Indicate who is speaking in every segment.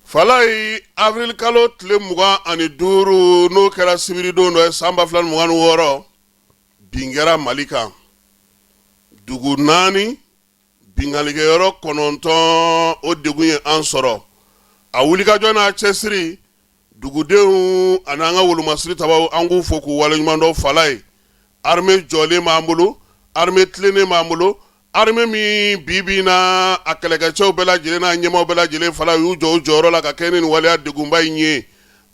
Speaker 1: Falayi, avril kalo tile 25, n'o kɛra sibiridon dɔ ye san 2026, bin kɛra Mali kan dugu naani, binkannikɛyɔrɔ 9, o degun ye an sɔrɔ. A wulikajɔ n'a cɛsiri, dugudenw ani an ka wolomasiri tabaw, an k'u fo k'u waleɲuman dɔn. Falayi, armée jɔlen b'an bolo, armée tilennen b'an bolo, armée min bi bi na a kɛlɛkɛcɛw bɛɛ lajɛlen n'a ɲɛmaaw bɛɛ lajɛlen, Falayi, u y'u jɔ u jɔyɔrɔ la ka kɛ ni nin waleya degunba in ye.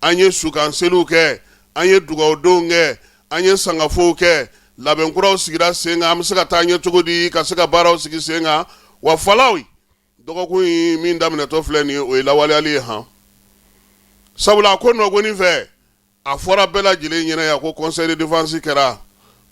Speaker 1: An ye sukanseliw kɛ, an ye dugawudonw kɛ, an ye sangafow kɛ, labɛn kuraw sigira sen kan. An bɛ se ka taa ɲɛ cogo di ka se ka baaraw sigi sen kan? Wa Falayi, dɔgɔkun in min daminɛtɔ filɛ nin ye, o ye lawaleyali ye han. Sabula a ko nɔgɔnin fɛ, a fɔra bɛɛ lajɛlen ɲɛna yan ko conseil de défense kɛra.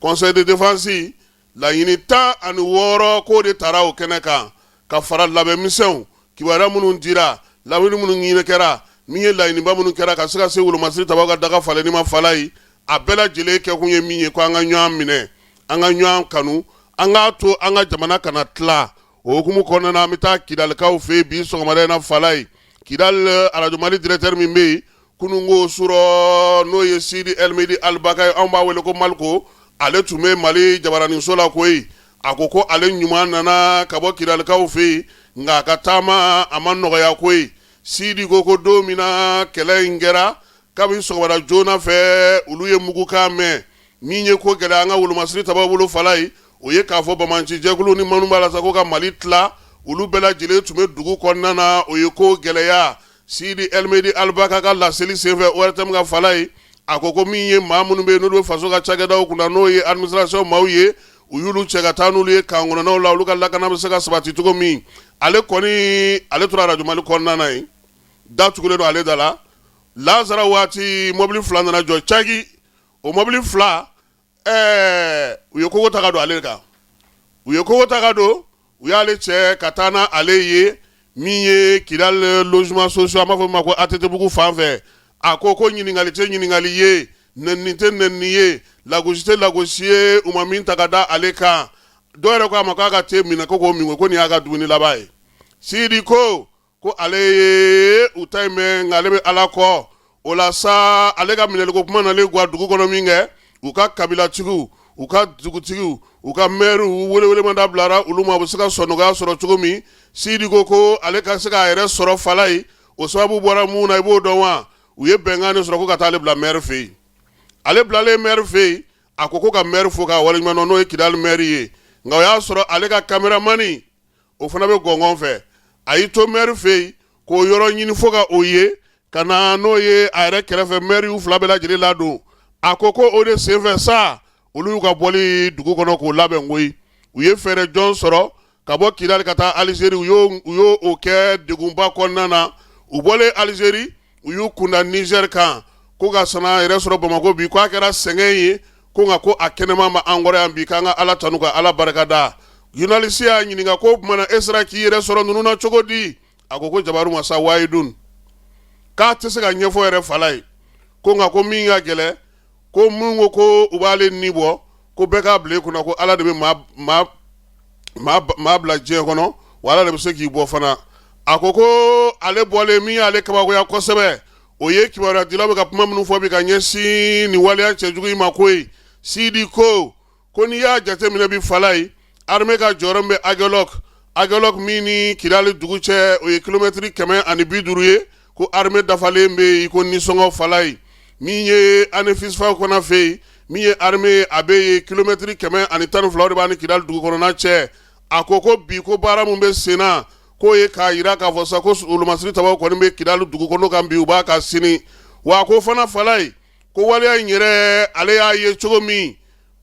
Speaker 1: Conseil de défense laɲini 16, k'o de taara o kɛnɛ kan, ka fara labɛnmisɛnw, kibaruya minnu dira, laɲini minnu ɲini kɛra, min ye laɲiniba minnu kɛra ka se ka se wolomasiri tabaw ka daga falenni ma. Falayi, a bɛɛ lajɛlen kɛkun ye min ye, ko an ka ɲɔgɔn minɛ, an ka ɲɔgɔn kanu, an k'a to an ka jamana kana tila. O hukumu kɔnɔna na, an bɛ taa Kidalikaw fɛ yen bi sɔgɔmada in na. Falayi, Kidali arajo Mali directeur min bɛ yen kununko surɔ, n'o ye Sidi Elmedi Alibaka ye, anw b'a wele ko Maliko, ale tun bɛ Mali jabaraninso la koyi. A ko ko ale ɲuman nana ka bɔ Kidalikaw fɛ yen, nka a ka taama a ma nɔgɔya koyi. Sidi ko ko don min na kɛlɛ in kɛra, kabini sɔgɔmada joona fɛ, olu ye mugukan mɛn. Min ye ko gɛlɛya an ka wolomasiri tabaw bolo, Falayi, o ye k'a fɔ banbaanci jɛkulu ni minnu b'a la sa ko ka Mali tila, olu bɛɛ lajɛlen tun bɛ dugu kɔnɔna na. O ye ko gɛlɛya. Sidi Elmedi Alibaka ka laseli senfɛ ORTM kan, Falayi, a ko ko min ye maa minnu bɛ yen, n'olu bɛ faso ka cakɛdaw kunna, n'o ye administration maaw ye, u y'olu cɛ ka taa n'olu ye kan kɔnɔnaw la, olu ka lakana bɛ se ka sabati cogo min. Ale kɔni, ale tora arajo Mali kɔnɔna na yen, da tugulen don ale da la. Lansara waati, mɔbili fila nana jɔ caki. O mɔbili fila, ɛɛ, u ye kogo ta ka don ale kan, u ye kogo ta ka don, u y'ale cɛ ka taa n'a ale ye min ye Kidali logement sociaux, an b'a fɔ min ma ko ATT-bugu fan fɛ. A ko ko ɲininkali tɛ ɲininkali ye, nɛni tɛ nɛni ye, lagosi tɛ lagosi ye, u ma min ta ka da ale kan. Dɔw yɛrɛ ko a ma k'a ka te minɛ, ko k'o min, ko nin y'a ka dumuni laban ye. Sidi ko ko ale ye u ta in mɛn, nka ale bɛ Ala kɔ. O la sa, ale ka minɛliko kuma nalen gwa dugu kɔnɔ min kɛ, u ka kabilatigiw, u ka dugutigiw, u ka mɛriw, welewelemada bilara olu ma, u bɛ se ka sɔnɔgɔya sɔrɔ cogo min. Sidi ko ko ale ka se k'a yɛrɛ sɔrɔ, Falayi, o sababu bɔra mun na, i b'o dɔn wa? U ye bɛnkan de sɔrɔ ko ka taa ale bila mɛri fɛ yen. Ale bilalen mɛri fɛ yen, a ko ko ka mɛri fo k'a waleɲuman dɔn, n'o ye Kidali mɛri ye. Nka o y'a sɔrɔ ale ka kameramani, o fana bɛ gɔngɔn fɛ. A y'i to mɛri fɛ yen k'o yɔrɔ ɲini fo ka o ye ka na n'o ye a yɛrɛ kɛrɛfɛ. Mɛri y'u fila bɛɛ lajɛlen ladon. A ko ko o de senfɛ sa, olu y'u ka bɔli dugu kɔnɔ k'o labɛn koyi. U ye fɛɛrɛ jɔn sɔrɔ ka bɔ Kidali ka taa Alizeri. U y'o o kɛ degunba kɔnɔna na. U bɔlen Alizeri, u y'u kunda Nizɛri kan ko ka sana yɛrɛ sɔrɔ Bamakɔ bi. Ko a kɛra sɛgɛn ye ko, nka ko a kɛnɛma ma an kɔrɔ yan bi, k'an ka Ala tanu, ka Ala barikada. Journaliste y'a ɲininka ko o tuma na, e sera k'i yɛrɛ sɔrɔ ninnu na cogo di? A ko ko jabaru masa wayidun, k'a tɛ se ka ɲɛfɔ yɛrɛ, Falayi. Ko nka ko min ka gɛlɛn, ko min ko ko u b'ale ni bɔ, ko bɛɛ k'a bila i kunna ko Ala de bɛ maa bila diɲɛ kɔnɔ, wa Ala de bɛ se k'i bɔ fana. A ko ko ale bɔlen, min y'ale kabakoya kosɛbɛ, o ye kibaruyadilaw bɛ ka kuma minnu fɔ bi ka ɲɛsin nin waleya cɛjugu in ma koyi. Sidi ko ko n'i y'a jateminɛ bi, Falayi, armée ka jɔyɔrɔ min bɛ Aguelhok, Aguelhok min ni Kidali dugu cɛ, o ye kilomɛtiri 150 ye, ko armée dafalen bɛ yen ko nisɔngɔ. Falayi, min ye Anéfis fana fɛ yen, min ye armée, a bɛ yen, kilomɛtiri 112, o de b'a ni Kidali dugu kɔnɔna cɛ. A ko ko bi, ko baara min bɛ sen na, k'o ye k'a jira k'a fɔ sa ko wolomasiri tabaw kɔni bɛ Kidali dugu kɔnɔ kan bi, u b'a ka sini. Wa a ko fana, Falayi, ko waleya in yɛrɛ, ale y'a ye cogo min,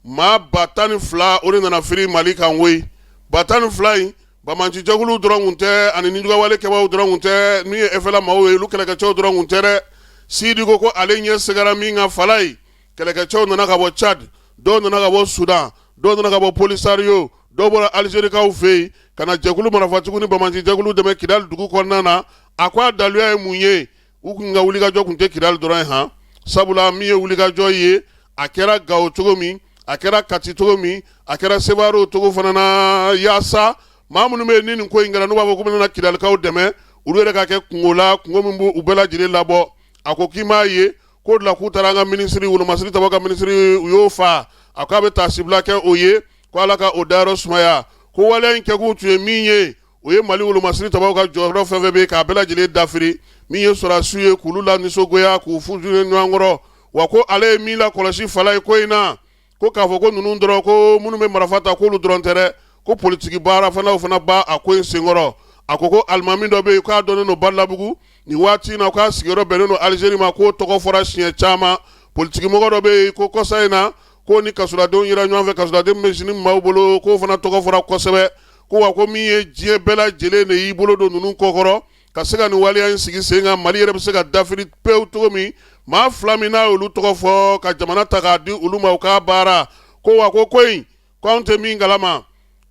Speaker 1: maa 12,000, o de nana firi Mali kan koyi. 12,000 in, banbaanci jɛkuluw dɔrɔn kun tɛ, ani nijuguyawale kɛbaaw dɔrɔn kun tɛ, min ye FLA maaw ye, olu kɛlɛkɛcɛw dɔrɔn kun tɛ dɛ. Sidi ko ko ale ɲɛ sɛgɛra min kan, Falayi, kɛlɛkɛcɛw nana ka bɔ Tchad, dɔw nana ka bɔ Sudan, dɔw nana ka bɔ Polisario, dɔw bɔra Alizerikaw fɛ yen ka na jɛkulu marifatigiw ni banbaanci jɛkulu dɛmɛ Kidali dugu kɔnɔna na. A ko a daluya ye mun ye? U kun ka wulikajɔ kun tɛ Kidali dɔrɔn ye han. Sabula min ye wulikajɔ ye, a kɛra Gawo cogo min, a kɛra Kati cogo min, a kɛra Sevare cogo fana na, yaasa maa minnu bɛ ni nin ko in kɛra, n'u b'a fɔ k'u bɛna Kidalikaw dɛmɛ, olu yɛrɛ ka kɛ kunko la, kunko min b'u bɛɛ lajɛlen labɔ. A ko k'i m'a ye k'o de la k'u taara an ka minisiri wolomasiri tabaw ka minisiri, u y'o fa. A k'a bɛ taasibila kɛ o ye, ko Ala ka o dayɔrɔ sumaya. Ko waleya in kɛkun tun ye min ye, o ye Mali wolomasiri tabaw ka jɔyɔrɔ fɛn fɛn bɛ yen k'a bɛɛ lajɛlen dafiri, min ye sɔrɔdasiw ye k'olu la nisɔngoya, k'u fusu ɲɔgɔn kɔrɔ. Wa ko ale ye min lakɔlɔsi Falaye ko in na, ko k'a fɔ ko ninnu dɔrɔn, ko minnu bɛ marifa ta, k'olu dɔrɔn tɛ dɛ, ko politiki baara fana, o fana b'a a ko in senkɔrɔ. A ko ko alimami dɔ bɛ yen k'a dɔnnen don Badalabugu nin waati in na, k'a sigiyɔrɔ bɛnnen don Alizeri ma, k'o tɔgɔ fɔra siɲɛ caman. Politikimɔgɔ dɔ bɛ yen ko kɔsa in na ko ni kasoladenw yera ɲɔgɔn fɛ, kasoladen bɛ sini maaw bolo, k'o fana tɔgɔ fɔra kosɛbɛ. Ko wa ko min ye diɲɛ bɛɛ lajɛlen de y'i bolo don ninnu kɔkɔrɔ ka se ka nin waleya in sigi sen kan, Mali yɛrɛ bɛ se ka dafiri pewu cogo min. Maa fila min n'a y'olu tɔgɔ fɔ ka jamana ta k'a di olu ma u k'a baara. Ko wa ko ko in, ko anw tɛ min kalama,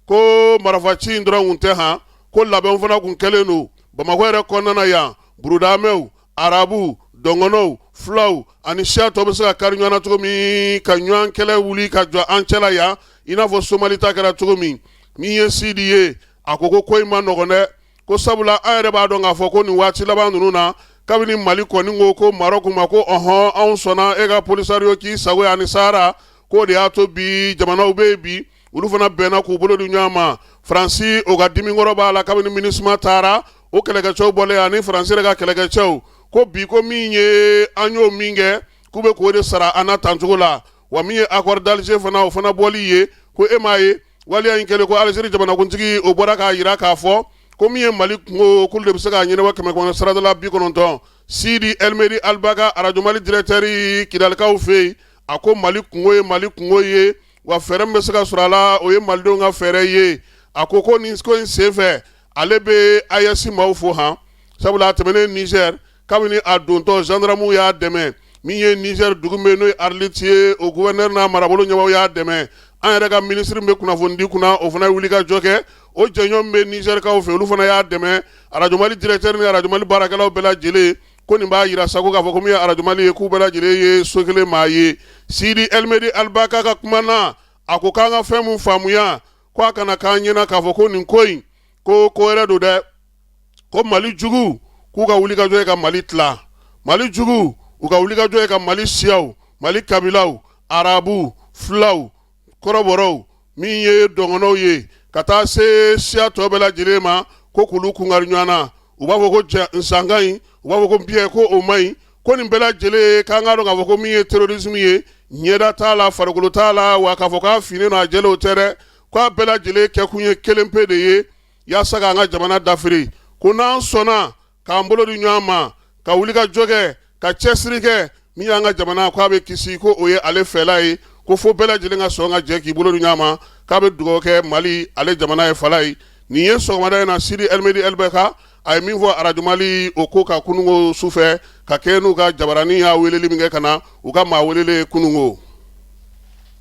Speaker 1: ko marifaci in dɔrɔn kun tɛ han, ko labɛnw fana kun kɛlen don Bamakɔ yɛrɛ kɔnɔna na yan. Burudamɛw, arabu, dɔngɔnɔw, fulaw ani siya tɔ bɛ se ka kari ɲɔgɔn na cogo min, ka ɲɔgɔn kɛlɛ wuli ka jɔ an cɛla yan, i n'a fɔ Somali ta kɛra cogo min. Min ye Sidi ye, a ko ko ko in ma nɔgɔn dɛ, ko sabula an yɛrɛ b'a dɔn k'a fɔ ko nin waati laban ninnu na, kabini Mali kɔni ko ko Marɔku ma ko ɔhɔn, anw sɔnna e ka Polisario k'i sago ye ani Sahara, k'o de y'a to bi jamanaw bɛ yen bi, olu fana bɛnna k'u bolo di ɲɔgɔn ma. Faransi, o ka dimikɔrɔ b'a la kabini MINUSMA taara, o kɛlɛkɛcɛw bɔlen ani Faransi yɛrɛ ka kɛlɛkɛcɛw, ko bi ko min ye an y'o min kɛ, k'u bɛ k'o de sara an na tancogo la. Wa min ye accord d'Alger fana, o fana bɔli ye, ko e m'a ye waleya in kɛlen, ko Alizeri jamanakuntigi, o bɔra k'a jira k'a fɔ ko min ye Mali kunko, k'olu de bɛ se k'a ɲɛnabɔ kɛmɛ kɛmɛ sarada la 90. Sidi Elmeri Alibaka, Arajo Mali directeur Kidalikaw fɛ yen, a ko Mali kunko ye Mali kunko ye, wa fɛɛrɛ min bɛ se ka sɔrɔ a la, o ye malidenw ka fɛɛrɛ ye. A ko ko nin ko in senfɛ, ale bɛ AES maaw fo han, sabula a tɛmɛnen Niger, kabini a dontɔ, gendarmew y'a dɛmɛ. Min ye Niger dugu min n'o ye Arlit ye, o gouverneur n'a marabolo ɲɛmaaw y'a dɛmɛ. An yɛrɛ ka minisiri min bɛ kunnafonidi kunna, o fana ye wuli ka jɔ kɛ. O jɛɲɔgɔn bɛ Nizɛrikaw fɛ, olu fana y'a dɛmɛ. Arajo Mali directeur ni Arajo Mali baarakɛlaw bɛɛ lajɛlen, ko nin b'a jira sa ko k'a fɔ ko min ye Arajo Mali ye, k'u bɛɛ lajɛlen ye so kelen maa ye. Sidi Elmeri Alibaka ka kuma na, a ko k'an ka fɛn mun faamuya, ko a kana k'an ɲɛna k'a fɔ ko nin ko in, ko ko wɛrɛ don dɛ, ko Mali jugu k'u ka wuli ka jɔ ye ka Mali tila, Mali jugu u ka wuli ka jɔ ye ka Mali siyaw, Mali kabilaw, arabu, fulaw, kɔrɔbɔrɔw, min ye dɔgɔnɔw ye, ka taa se siya tɔ bɛɛ lajɛlen ma, ko k'olu kunkari ɲɔgɔn na. U b'a fɔ ko cɛ nsankan in, u b'a fɔ ko biɲɛ, ko o man ɲi, ko nin bɛɛ lajɛlen, k'an k'a dɔn k'a fɔ ko min ye terrorisme ye, ɲɛda t'a la, farikolo t'a la, wa k'a fɔ k'a finnen don a jɛlen, o tɛ dɛ, k'a bɛɛ lajɛlen kɛkun ye kelen pe de ye, yaasa k'an ka jamana dafiri. Ko n'an sɔnna k'an bolo di ɲɔgɔn ma, ka wuli ka jɔ kɛ, ka cɛsiri kɛ, min y'an ka jamana, k'a bɛ kisi, ko o ye ale fɛla ye, ko fo bɛɛ lajɛlen ka sɔn ka jɛ k'i bolo di ɲɔgɔn ma. K'a bɛ dugawu kɛ Mali ale jamana ye. Falaye, nin ye sɔgɔmada in na Sidi Elmeri Alibaka, a ye min fɔ Arajo Mali o ko kan kunungo sufɛ, ka kɛ n'u ka jabaranin y'a weleli min kɛ ka na u ka maa welelen kunungo.